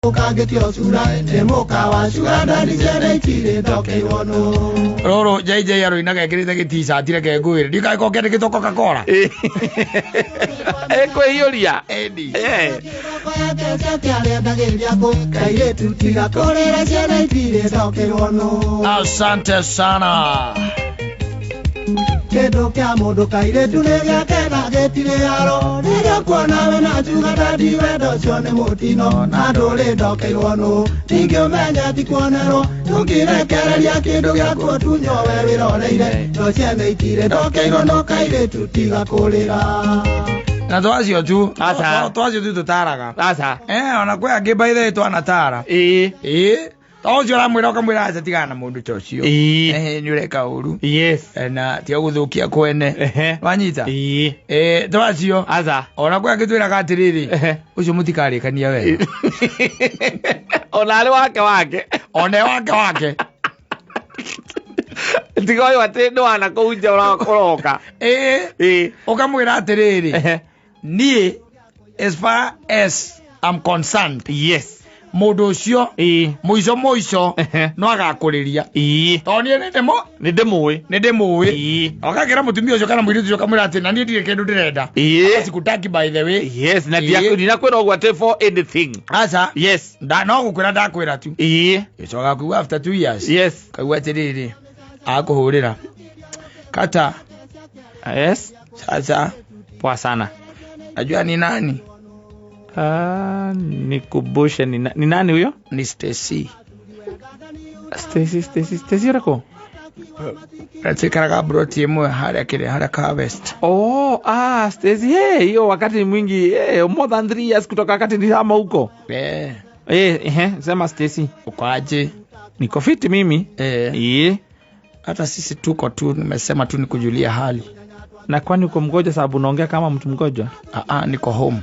Ũkangĩtio cura nĩ mũka wa cura ndani ciana itirĩ ndokeirwo nũ. Rũrũ JJ aroinaga ekĩrĩte gĩticati reke ngwĩre ndikaĩ kĩandĩkĩtwo Coca-Cola. Ĩkwĩiyũria. Ĩni. Mĩgongo yake ciake arendagĩria kũ kairĩtu tiga kũrĩra ciana itirĩ ndokeirwo nũ. Asante sana. Kĩndũ kĩa mũndũ kairĩtu nĩ gĩake na gĩtirĩ haro rĩrĩa kuona we na njuga ndandi wendo ũcio nĩ mũtino na ndũrĩ ndokeirwo nũ ningĩ ũmenye ti kuonerwo ndũngĩrekereria kĩndũ gĩaku ũtunywo we wĩroreire ndo ciene itirĩ ndokeirwo nũ kairĩtu tiga kũrĩra. Na twacio tu. Aca. Twacio tu tũtaraga. Aca. Ona kwĩ angĩ by the way twanatara. Ĩĩ. Ĩĩ. To ũcio ũramwĩra ũkamwĩra aca tigana na mũndũ ta ũcio. Ĩĩ. Nĩ ũreka ũru. Yes. Na tiga gũthũkia kwene. Ehe. Wanyita? Ĩĩ. Twacio. Aca. Ona kwĩ angĩ twĩraga atĩrĩrĩ. Ehe. Ũcio mũtikarĩkania wega. Ona arĩ wake wake. Ona e wake wake. Tiga ũyũ atĩ nĩ wana kũu nja ũroka. Ĩĩ. Ĩĩ. Ũkamwĩra atĩrĩrĩ. Ehe. Niĩ as far as I'm concerned Yes. mũndũ ũcio Ĩĩ. mũico mũico Ehe. no agakũrĩria Ĩĩ. tondũ niĩ Nĩ ndĩmũĩ. nĩ ndĩmũĩ. Ĩĩ. Ũgakĩra mũtumia ũcio kana mũirĩtu ũcio ũkamwĩra atĩ na niĩ ndirĩ kĩndũ ndĩrenda. Ĩĩ. Sikutaki by the way. Yes, na Ĩĩ. ndinakwĩra ũguo atĩ for anything. Aca. Yes. No gũkwĩra ndakwĩra tu. Ĩĩ. Gĩcoka kuga after 2 years. Yes. Kaigua atĩrĩrĩ akũhũrĩra kata. Yes. Sasa Poa sana. najua ni nani? Ah, nikumbushe ni nani huyo? Ni Stacy. Stacy, Stacy, Stacy ũrĩkũ? Cikaraga broti ĩmwe harĩa kĩrĩa harĩa ka West. Oh, ah, Stacy, hey, hiyo wakati mwingi, hey, more than 3 years kutoka wakati nilihama huko. Eh, ehe, sema Stacy. Uko aje? Niko fiti mimi. Eh. Hata sisi tuko tu, nimesema tu nikujulia hali. Na kwani uko mgonjwa sababu unaongea kama mtu mgonjwa? Ah, ah, niko home.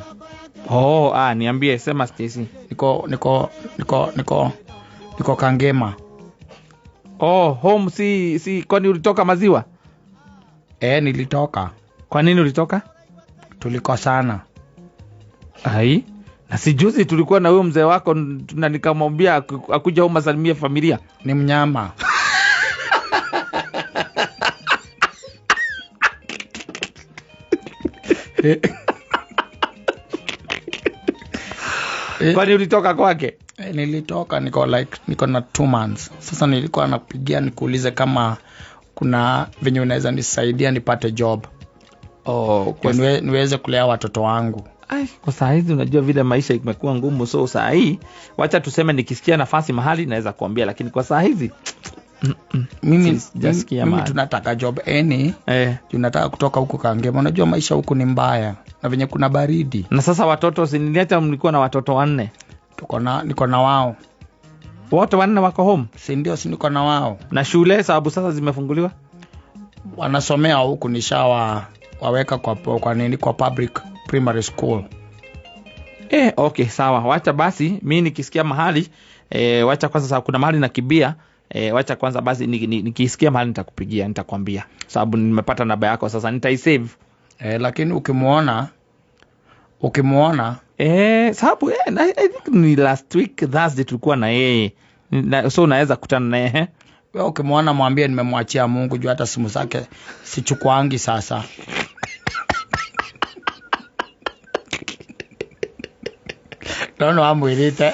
Oh, ah, niambie, sema Stacy. Niko Kangema. Oh, home si kwani ulitoka maziwa? Nilitoka. Kwa nini ulitoka? Tulikosana. Ai, na si juzi tulikuwa na huyo mzee wako na nikamwambia akuja home asalimie familia. Ni mnyama. Kwani ulitoka kwake? Nilitoka niko like niko na 2 months. Sasa nilikuwa napigia nikuulize kama kuna venye unaweza nisaidia nipate job. Oh, Ndio niweze kulea watoto wangu. Ai, kwa saa hizi unajua vile maisha imekuwa ngumu, so saa hii wacha tuseme nikisikia nafasi mahali naweza kuambia, lakini kwa saa hizi sijasikia Mimi mahali. tunataka job any. Tunataka kutoka huku Kangema. Unajua maisha huku ni mbaya na venye kuna baridi. Na sasa watoto, si niliacha mlikuwa na watoto wanne? Tuko na niko na wao. Wote wanne wako home? Si ndio, si niko na wao. Na shule sababu sasa zimefunguliwa? Wanasomea huku, nishawa waweka kwa nini kwa public primary school. Okay, sawa. Wacha basi mi nikisikia mahali wacha kwanza sababu kuna mahali nakibia wacha kwanza basi nikisikia mahali nitakupigia, nitakwambia. Sababu nimepata namba yako sasa nitaisave. Lakini ukimuona Sababu I think ni last week Thursday tulikuwa na yeye. So unaweza kutana naye eh? Wewe ukimwona mwambie nimemwachia Mungu juu hata simu zake sichukuangi sasa. No no amwĩrĩte.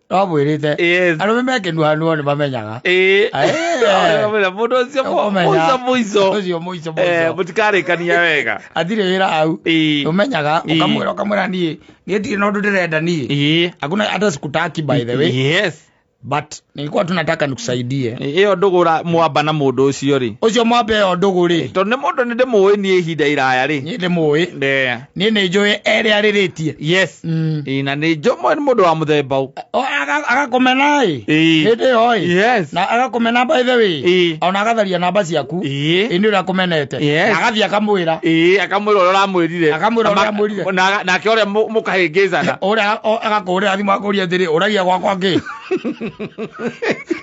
No amwĩrĩte. Yes. Arũme me kĩnuanuo nĩ mamenyaga. Mũndũ ũcio Ũkũmenya. mũico mũico. Ũcio mũico mũico. Mũtikarĩkania wega. Atirĩ wĩra hau. Ũmenyaga ũkamwĩra niĩ ndirĩ na ũndũ ndĩrenda niĩ. Hakuna hata sikutaki by the way. Yes. But nilikuwa tunataka nikusaidie. Ĩyo ndũgũ mwamba na mũndũ ũcio rĩ. Ũcio mwamba ĩyo ndũgũ rĩ. Tondũ nĩ mũndũ nĩ ndĩmũĩ niĩ ihinda iraya rĩ. Niĩ ndĩmũĩ. Niĩ nĩ njũĩ erĩ arĩrĩtie. Yes. Ĩĩ, na nĩ njũĩ nĩ mũndũ wa mũthemba ũ. Agakũmena ĩ. Hĩndĩ ĩyo ĩ. Yes. Na agakũmena by the way. Ona agatharia namba ciaku. Ĩ nĩ ũrĩa akũmenete. Yes. Na agathiĩ akamwĩra. Ĩĩ, akamwĩra ũrĩa ũramwĩrire. Akamwĩra ũrĩa ũramwĩrire. Nake ũrĩa mũkahĩngĩcana. Ũrĩa agakũhũrĩra thimũ akũria atĩrĩ ũragia gwakwa kĩ.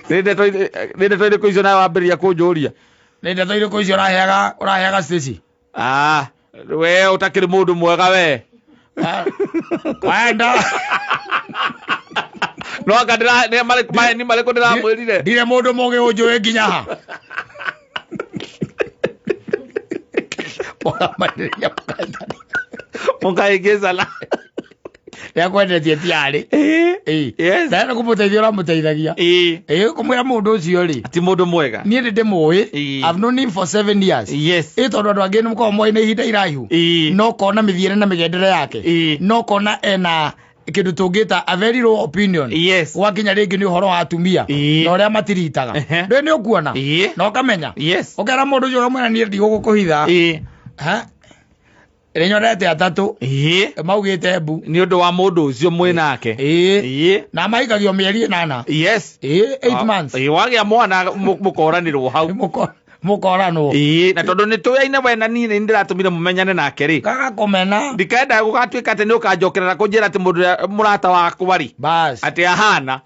Nĩ ndeto irĩkũ icio nawe wambĩrĩria kũnjũria? Nĩ ndeto irĩkũ icio ũraheaga Stacy? Ah, we ũtakĩrĩ mũndũ mwega we. Wenda. No anga maheni marĩkũ ndĩramwĩrire? Ndirĩ mũndũ mũgĩ ũnjũĩ nginya ha. Mũkamanĩria mũkaĩtania. Mũkaĩngĩcana. Nĩakwendetie tiarĩ. Yes. Na kũmũteithia ũramũteithagia. Ĩĩ kũmwĩra mũndũ ũcio rĩ. Ti mũndũ mwega. Niĩ nĩ ndĩmũĩ. I've known him for 7 years. Yes. Ĩ tondũ andũ angĩ nĩ mũkoragwo moĩ na ihinda iraihu. No kona mĩthiĩre na mĩgendere yake. No kona ena kĩndũ tũngĩta a very low opinion. Yes. Gwakinya rĩngĩ nĩ ũhoro wa atumia. Na ũrĩa matiritaga. Ndũĩ nĩ ũkuona. Na ũkamenya. Yes. Ũkera mũndũ ũcio ũkamwĩra niĩ ndigũgũkũhitha. Ha? Nĩnyonete atatũ. Maugĩte mbu. Nĩ ũndũ wa mũndũ ũcio mwĩ nake. Na mahikagio mĩeri 8. Yes. 8 months. Wagĩa mwana mũkoranĩrwo hau. Mũkoranwo. Na tondũ nĩ tũyaine we na niĩ nĩ ndĩratũmire mũmenyane nake rĩ. Gagakũmena. Ndikenda gũgatuĩka atĩ nĩ ũkanjokerera kũnjĩra atĩ mũndũ ũrĩa mũrata wakwa rĩ. Bas. Atĩ ahana.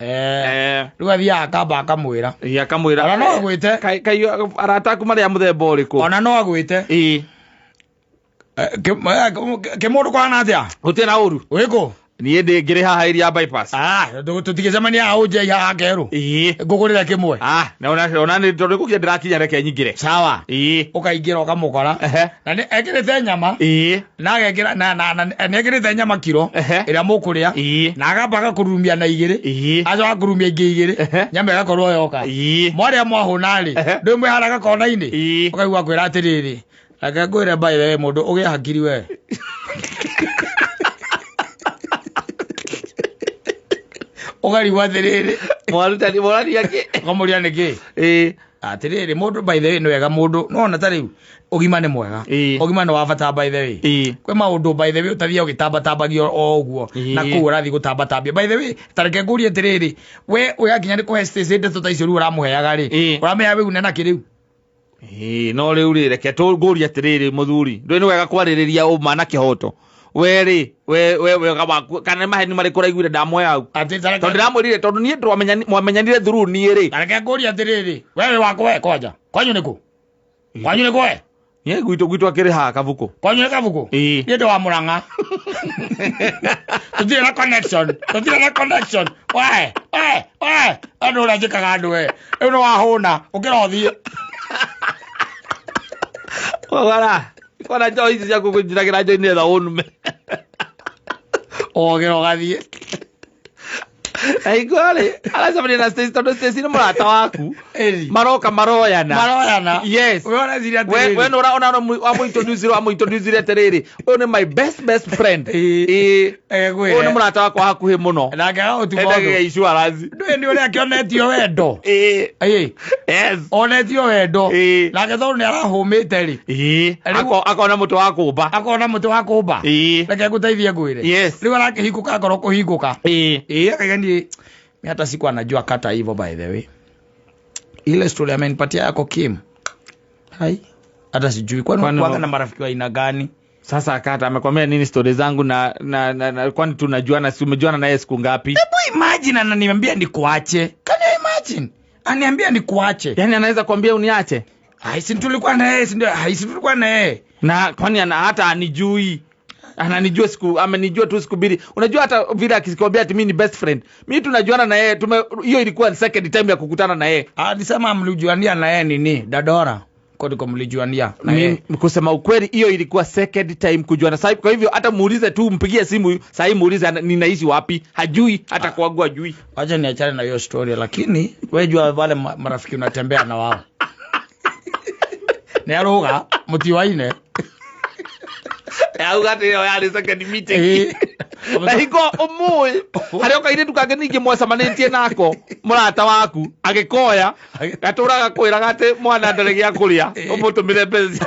Rĩu athiaga akamba akamwĩra. Akamwĩra. Ona no agwĩte. Kai arata aku marĩ a mũthemba ũrĩkũ? Ona no agwĩte. Kĩmũndũ kũhana atĩa? Gũtirĩ na ũru. Wĩkũ? Niĩ ndĩ ngĩrĩ haha area bypass. Tũtigĩcemania haha ũnjei haha kerũ. Ngũgũrĩre kĩmwe. Ona nĩ tondũ gũkinya ndĩrakinya reke nyingĩre. Sawa. Ũkaingĩra ũkamũkora. Na nĩ ekĩrĩte nyama. Na agekĩra na nĩ ekĩrĩte nyama kiro ĩrĩa mũkũrĩa. Na akamba agakũrurumia na igĩrĩ. Acoka akũrurumia ingĩ igĩrĩ. Nyama ĩgakorwo yoka. Mwarĩa mwahũna rĩ. Ndũĩ mwĩ harĩa gakona-inĩ. Ũkaigua akwĩra atĩrĩrĩ. Reke ngwĩre by the way mũndũ ũgĩe hakiri we. Ũkarigwo atĩrĩrĩ. Mwarutani mũraria kĩ? Ũkamũria nĩkĩ? Atĩrĩrĩ mũndũ by the way nĩ wega mũndũ nĩwona ta rĩu ũgima nĩ mwega. Ũgima nĩ wa bata by the way. Kwĩ maũndũ by the way ũtathiaga ũgĩtambatambagio o ũguo na kũu ũrathiĩ gũtambatambia. By the way ta reke ngũrie atĩrĩrĩ we ũgakinya nĩ kũhe Stacy ndeto ta icio rĩu ũramũheaga rĩ ũramũheaga wĩgune nakĩ rĩu? No rĩu rĩ reke tũngũrie atĩrĩrĩ mũthuri ndũĩ nĩ wega kwarĩrĩria ũma na kĩhoto. We rĩ we wega waku kana maheni marĩkũ ũraiguire ndamũhe hau? Tondũ ndĩramwĩrire tondũ niĩ mwamenyanire through niĩ rĩ. Reke ngũrie atĩrĩrĩ we wĩ wakũ we kwanja kwanyu nĩ kũ? Kwanyu nĩ kũ we? Niĩ gwitũ akĩrĩ haha Kabuku. Kwanyu nĩ Kabuku? Niĩ ndĩ wa Mũrang'a. Tũtirĩ na connection. Tũtirĩ na connection. We andũ ũrĩa njĩkaga andũ we. Rĩu nĩ wahũna ũkĩra ũthiĩ. Wara, kwana njohi ici ciaku kũnjiragĩra njohi nĩgetha ũnume. Ũgĩra ũgathiĩ. Na hingo rĩ, aracemania na Stacy tondũ Stacy nĩ mũrata waku. Maroka maroyana. Maroyana. Yes. We ũreciria atĩrĩrĩ. We nĩ ũraona wamũintroduce atĩrĩrĩ. Ũyũ nĩ my best friend. Ũyũ nĩ mũrata wakwa hakuhĩ mũno. Nake agagũtuga ũndũ. Endagia insurance. Ndũĩ nĩ ũrĩa akĩonetio wendo. Yes. Onetio wendo. Nake tondũ nĩ arahũmĩte rĩ. Akona mũtĩ wa kũmba. Akona mũtĩ wa kũmba. Reke ngũteithie ngwĩre. Yes. Rĩu arakĩhingũka ngoro kũhingũka. Akaiga niĩ hata siku anajua kata hivyo by the way. Ile story amenipatia yako Kim. Hai. Hata sijui kwani kuanga na marafiki wa aina gani? Sasa kata amekwambia nini story zangu na kwani tunajuana si umejuana naye siku ngapi? Hebu imagine ananiambia nikuache. Can you imagine? Ananiambia nikuache. Yaani anaweza kuambia uniache? Hai si tulikuwa na yeye, si ndio? Hai si tulikuwa na yeye. Na kwani ana hata anijui. Ananijua siku amenijua tu siku mbili. Unajua hata vile akikwambia ati mimi ni best friend. Mimi tunajuana na yeye hiyo ilikuwa second time ya kukutana na yeye. Alisema mlijuania na yeye nini? Dadora. Kwa ndiko mlijuania na yeye. Kusema ukweli hiyo ilikuwa second time kujuana. Sasa kwa hivyo hata muulize tu mpigie simu sasa muulize ninaishi wapi. Hajui hata kwangu hajui. Acha niachane na hiyo story lakini wewe jua wale marafiki unatembea na wao. Ni aroga mutiwaine. Auga atĩ ĩyo yarĩ second meeting. Na hingo ũmũĩ harĩa ũkairĩtu kangĩ ningĩ mwacemanĩtie nako mũrata waku agĩkoya gatũraga kwĩraga atĩ mwana ndarĩ gĩa kũrĩa ũmũtũmĩre mbeca.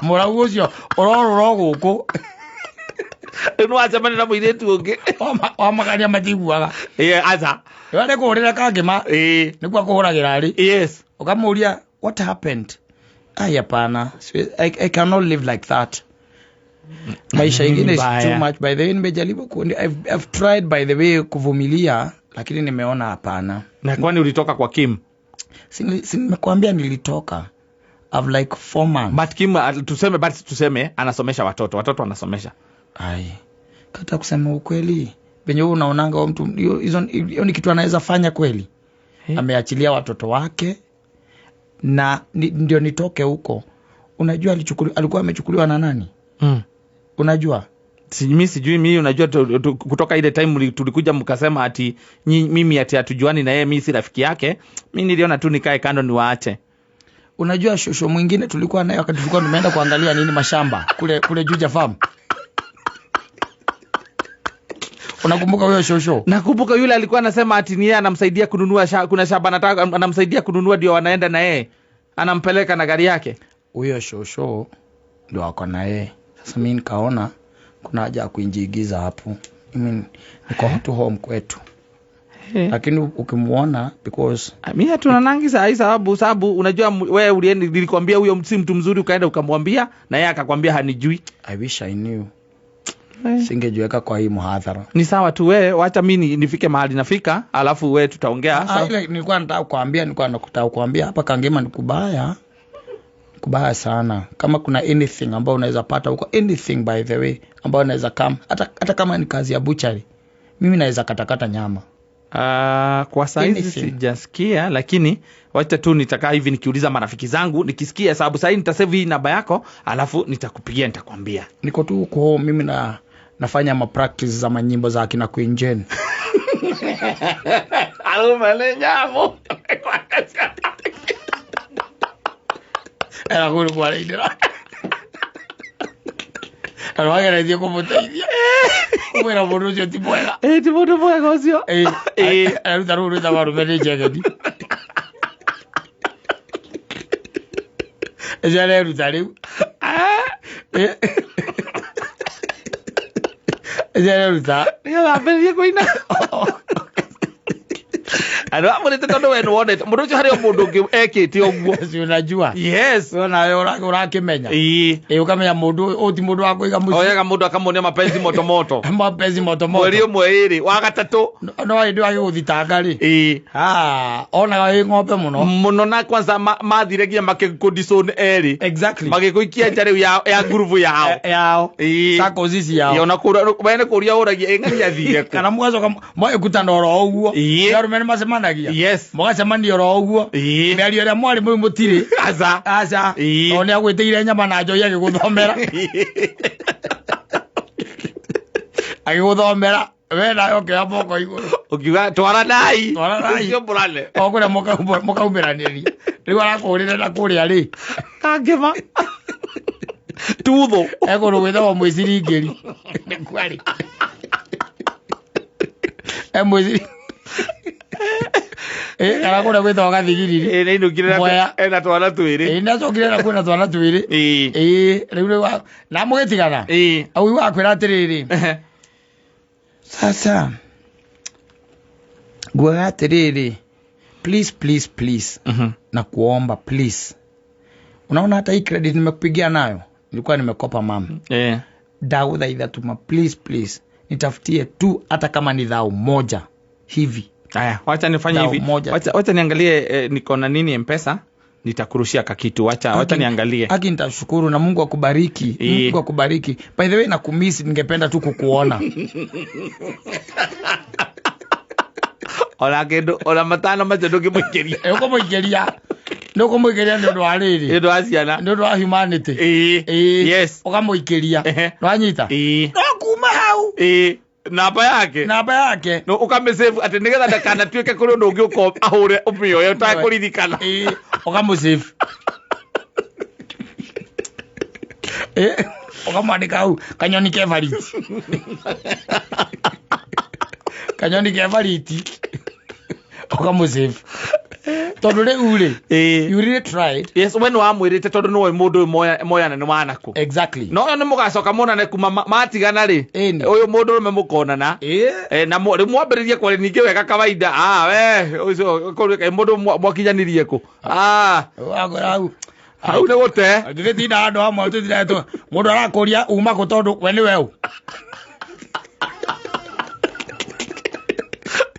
Mũrau ũcio ũrorũra gũkũ. Rĩu nĩwacemania na mũirĩtu ũngĩ. Wamagania matiguaga. Aca. Nĩ kũhũrĩra kangĩma. Nĩkuo akũhũragĩra rĩ. Yes. Ũkamũria what happened? Ai hapana. I cannot live like that. Maisha ingine is too much. By the way nimejaribu I've tried by the way kuvumilia lakini nimeona hapana. Na kwani ulitoka kwa Kim? Si nimekuambia nilitoka. I've like 4 months. But Kim tuseme anasomesha watoto. Watoto anasomesha. Ai. Kata kusema ukweli Venye wewe unaonanga huyo mtu hiyo ni kitu anaweza fanya kweli? Ameachilia watoto wake na ndio nitoke huko. Unajua alikuwa amechukuliwa na nani? Unajua? Mimi sijui, mimi unajua kutoka ile time tulikuja mkasema ati mimi ati hatujuani na yeye, mimi si rafiki yake. Mimi niliona tu nikae kando niwaache. Unajua shosho mwingine tulikuwa naye wakati tulikuwa tumeenda kuangalia nini mashamba kule Juja Farm. Unakumbuka huyo shosho? Nakumbuka yule alikuwa anasema ati ni yeye anamsaidia kununua kuna shamba anataka anamsaidia kununua ndio wanaenda na yeye. Anampeleka na gari yake. Huyo shosho ndio ako na yeye. Sasa mimi nikaona kuna haja ya kuinjigiza hapo. I mean, niko tu home kwetu. Lakini ukimuona because mimi hatunanangi saa sababu unajua wewe nilikwambia huyo si mtu mzuri, ukaenda ukamwambia na yeye akakwambia hanijui. I wish I knew. Singejiweka kwa hii muhadhara. Ni sawa tu wewe, wacha mimi nifike mahali nafika, alafu wewe tutaongea. Ile nilikuwa nataka kukuambia, hapa Kangema ni kubaya. Kubaya sana. Kama kuna anything ambayo unaweza pata huko, anything by the way ambayo unaweza kama hata kama ni kazi ya butchery, mimi naweza katakata nyama. Kwa saizi sijasikia, lakini wacha tu nitakaa hivi nikiuliza marafiki zangu, nikisikia sababu sasa nitasave hii namba yako, alafu nitakupigia nitakwambia. Niko tu huko mimi na nafanya ma practice za manyimbo za akina Queen Jane. Alumele nyamo. Era kuru kwa ira. Arwaga na kumũteithia. Kumwĩra mũndũ ũcio ti mwega. Ti mũndũ mwega ũcio. Aruta rũrũ rwĩtagwo arũme nĩ njegeni. Ũcio areruta rĩu. Ũcio areruta. Nĩgetha ambĩrĩrie kũina. Andũ amũrĩte tondũ we nĩwonete mũndũ ũcio harĩ o mũndũ ũngĩ ekĩte ũguo. Si unajua. Yes. Wewe nawe ũrakĩmenya. Ũkamenya mũndũ ũyũ ti mũndũ wa kũiga mũciĩ. Oyaga mũndũ akamuonia mapenzi moto moto. Mapenzi moto moto. Mweri ũmwe ĩrĩ, wa gatatũ. No hĩndĩ agĩgũthitanga rĩ. Onaga wĩ ng'ombe mũno. Mũno na kwanza mathire nginya makĩkũdicon erĩ. Exactly. Magĩgũikia nja rĩu ya ngurubu yao. Yao. Circles ici yao. Ona we nĩ kũria ũragia ĩ ng'ania athire kũ. Kana mũgacoka mũgĩkutana oro ũguo. Arũme nĩ macemanagia. Yes. Mũgacemania oro ũguo. Mĩario ĩrĩa mwarĩ mũu mũtirĩ. Aca. Aca. Tondũ nĩ agwĩtĩire nyama na njohi agĩgũthomera. Agĩgũthomera. We nawe ũkĩoya moko igũrũ. Ũkiuga twaranai. Twaranai. Ũcio mũrane. O kũrĩa mũkaumĩranĩria. Rĩu arakũhũrĩra na kũrĩa rĩ. Kangĩma. Tutho. Ekũndũ gwĩtagwo mwĩciringĩri. Nĩkuo arĩ. Mwĩciri. Kana kũrĩa gwĩtagwo gathigiriri. Nĩainũkire ena twana twĩrĩ. Nĩacokire na kwĩna twana twĩrĩ. Rĩu na mũgĩtigana. Au akwĩra atĩrĩrĩ. Sasa nguaga atĩrĩrĩ, please please please. Na kuomba please. Unaona hata hii credit nimekupigia nayo nilikuwa nimekopa mama. Ndagũthaitha tuma please please nitafutie tu hata kama ni dhao moja hivi. Haya, wacha nifanye hivi. Wacha niangalie niko na nini M-Pesa, nitakurushia kakitu. Wacha niangalie. Haki nitashukuru na Mungu akubariki. Mungu akubariki. By the way nakumisi, ningependa tu kukuona. Ona kendo, ona matano macio ndũngĩmũikĩria. Ũkũmũikĩria. Nĩũkũmũikĩria nĩ ũndũ wa rĩrĩ. Nĩ ũndũ wa ciana. Nĩ ũndũ wa humanity. Yes. Ũkamũikĩria. Nĩwanyita? No kuma hau. Namba yake. Namba yake. No ukamĩsave atĩ nĩgetha ndakanatuĩke kũrĩ ũndũ ũngĩ ũko ahũre ũmĩoye ũtakũririkana. Ũkamũsave. Ũkamwandĩka hau kanyoni ke bariti. Kanyoni ke bariti. Ũkamũsave. Tondũ rĩu rĩ, you really tried. Yes, we nĩwamwĩrĩte tondũ nĩwoĩ mũndũ ũyũ moyana nĩ wanakũ. Exactly. No nĩ mũgacoka monane kuma matigana rĩ. Ũyũ mũndũ ũrũme mũkonana. Na rĩu mwambĩrĩrie kwaria ningĩ wega kawaida. We ũcio mũndũ mwakinyanirie kũ. Hau. Hau nĩ gũte. Tũgĩtinda handũ hamwe tũtinda mũndũ arakũria uma kũ tondũ we nĩwe ũ.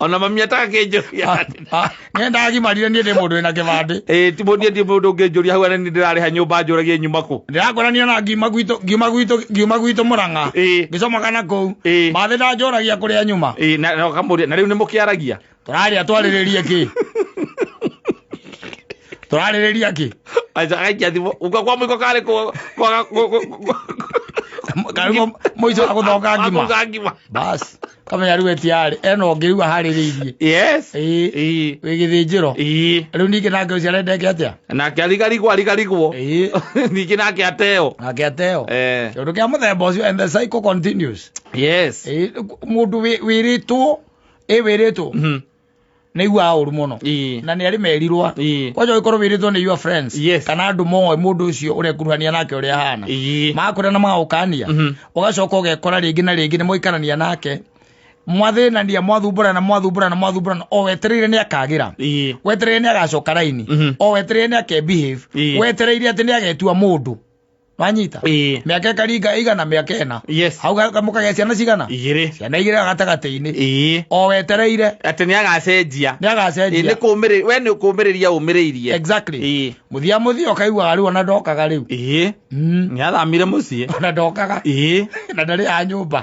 Ona mami atakĩnjũria. Niĩ ndagimarire, niĩ ndĩ mũndũ wĩna kĩbandĩ. Ĩĩ, ti mũndũ, ndi mũndũ ũngĩnjũria hau arĩa niĩ ndĩrarĩha nyũmba njũragie nyuma kũ. Ndĩrakorania na ngiuma gwitũ, ngiuma gwitũ, ngiuma gwitũ Mũrang'a. Ngĩcomoka na kũu. Mathĩ ndanjũragia kũrĩa nyuma. Ĩĩ, na ũkamũria na rĩu nĩ mũkĩaragia. Tũraria twarĩrĩrie kĩ? Tũrarĩrĩria kĩ? Aca agaikia thimũ uka kwa mũiko karĩ kwaga Karĩ mũico wa gũthoka ngima. Gũthoka ngima. Bas, kamenya rĩu etiarĩ ena ũngĩ rĩu aharĩrĩirie. Yes. Ĩĩ. Wĩ gĩthĩnjĩro. Rĩu ningĩ nake ũcio arendeke atĩa? Nake arigarigwo arigarigwo. Ningĩ nake ateo. Nake ateo. Kĩũndũ kĩa mũthemba ũcio, and the cycle continues. Ĩĩ, mũndũ wĩrĩtwo, ĩ wĩrĩtwo nĩ iguaga ũru mũno na nĩ arĩ merirwa kwanja ũgĩkorwo wĩrĩtwo nĩ your friends kana andũ moĩ mũndũ ũcio ũrekuruhania nake ũrĩa ahana, makwĩra na magagũkania, ũgacoka ũgekora rĩngĩ na rĩngĩ nĩ mwaikarania nake, mwathĩnania, mwathumbũrana, mwathumbũrana, mwathumbũrana, o wetereire nĩ akagĩra, wetereire nĩ agacoka raini, o wetereire nĩ ake behave, wetereire atĩ nĩ agetua mũndũ wanyita. Mĩaka ĩkaringa igana, mĩaka 4. Hau mũkagĩa ciana cigana? Igĩrĩ. Ciana igĩrĩ gatagatĩ-inĩ, o wetereire atĩ nĩ agacenjia. Nĩ agacenjia. Nĩ kũmĩrĩ we nĩ kũmĩrĩria ũmĩrĩirie. Exactly. Mũthia mũthia ũkaiguaga rĩu ona ndokaga rĩu. Nĩ athamire mũciĩ. Ona ndokaga. Na ndarĩ a nyũmba.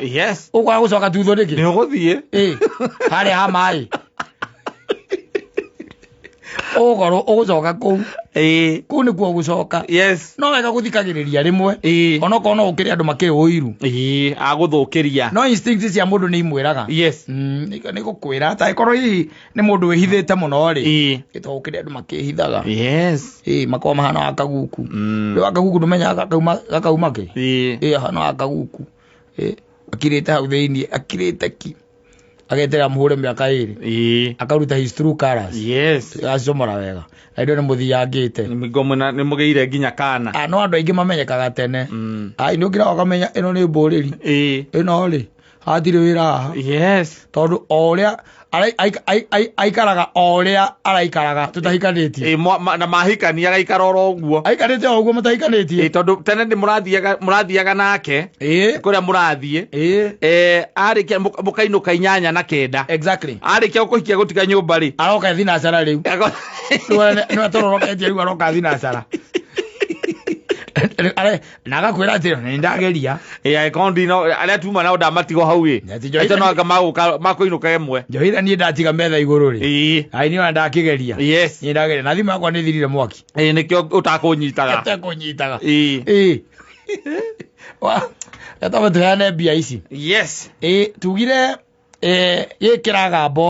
Ũkwaga gũcoka tutho nĩkĩ? Nĩ ũgũthiĩ. Ĩ harĩa ha maĩ ũgũkorwo ũgũcoka kũu. Kũu nĩkuo ũgũcoka. No wega gũthikagĩrĩria rĩmwe, onokorwo no ũkĩrĩ andũ makĩrĩ ũiru. Agũthũkĩria. No instinct cia mũndũ nĩ imwĩraga. Nĩ gũkwĩra atangĩkorwo hihi nĩ mũndũ wĩhithĩte mũno rĩ, to gũkĩrĩ andũ makĩhithaga. Ĩ makorwo mahana wa kaguku. Rĩu akaguku ndũmenyaga gakauma kĩ. Ĩ ahana wa kaguku. Ĩ akirĩte hau thĩiniĩ, akirĩte ki, ageterera mũhũre mĩaka 2, akaruta his true colors. Agacomora wega na indo nĩ mũthiangĩte. Nĩ mũgĩire nginya kana. Ah, no andũ aingĩ mamenyekaga tene. Ai, nĩ ũkĩra ũkamenya ĩno nĩ mbũrĩri. Ĩno rĩ hatirĩ wĩra haha. Tondũ o ũrĩa aikaraga, o ũrĩa araikaraga tũtahikanĩtie. Ĩ, na mahikania agaikara oro ũguo. Aikarĩte o ũguo mũtahikanĩtie. Ĩ, tondũ tene nĩ mũrathiaga nake kũrĩa mũrathiĩ. Arĩkia mũkainũka 8:30. Arĩkia gũkũhikia gũtiga nyũmba rĩ, aroka thinacara rĩu. Nĩwe tũroroketie rĩu, aroka thinacara na agakwĩra atĩ nĩ ndageria. Ĩ, angĩkorwo ndino arĩa tuma nao ndamatigwo hau ĩ. Ati njohi. Acio no anga magũka makũinũka ĩmwe. Njohira niĩ ndatiga metha igũrũ rĩ, ai niĩ ona ndakĩgeria. Niĩ ndageria na thimũ yakwa nĩ thirire mwaki. Ĩ, nĩkĩo ũtakũnyitaga. Ũtakũnyitaga. Ĩ. Wa, twambe tũheane mbia ici. Ĩ, tugire gĩkĩra gambo.